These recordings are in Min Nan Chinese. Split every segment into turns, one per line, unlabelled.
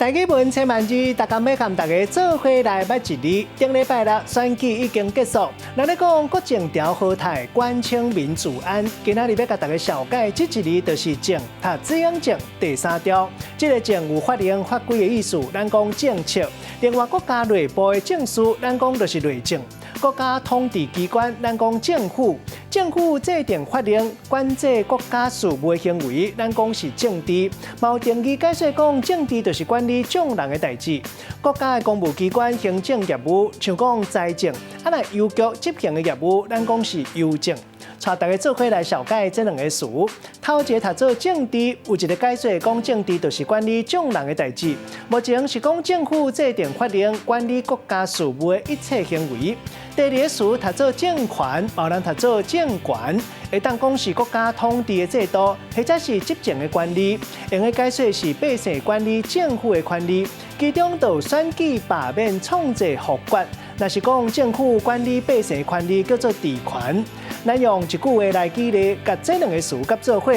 台語文千萬字，逐工欲佮大家做伙來捌一字。頂禮拜六選舉已經結束，人咧講國政調和泰，官稱民主安。今仔日欲共大家紹介這一字，就是政，讀這樣政第三調。這个政有法令法規的意思，咱講政策。另外國家內部的政事，咱講就是內政。國家統治機關，咱講政府。政府制定法令，管制國家事務的行為，咱講是政治。嘛有定義解釋講，政治就是管理眾人的代誌。國家的公務機關行政業務，像講財政，啊若郵局執行的業務，咱講是郵政。帶大家做伙來紹介這兩个詞。頭一个讀做政治，有一个解釋講政治就是管理眾人的代誌。目前是講政府制定法令，管理國家事務的一切行為。第二个詞讀做政權，嘛有人讀做政權，會當講是國家統治的制度，或者是執政的權利。用的解釋是百姓管理政府的權利，其中就有選舉、罷免、創制、複決。若是講政府管理百姓的權利，叫做治權。咱用一句話來舉例，共這兩个詞佮做伙。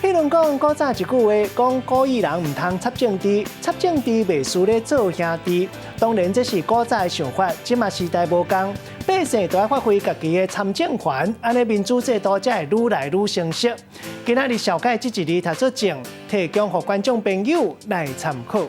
譬如講，古早一句話講古意人毋通插政治，插政治袂輸咧做兄弟。當然這是古早的想法，這馬時代無仝，百姓都愛發揮家己的參政權，按呢民主制度才會愈來愈成熟。今仔日紹介這一字讀做政，提供予觀眾朋友來參考。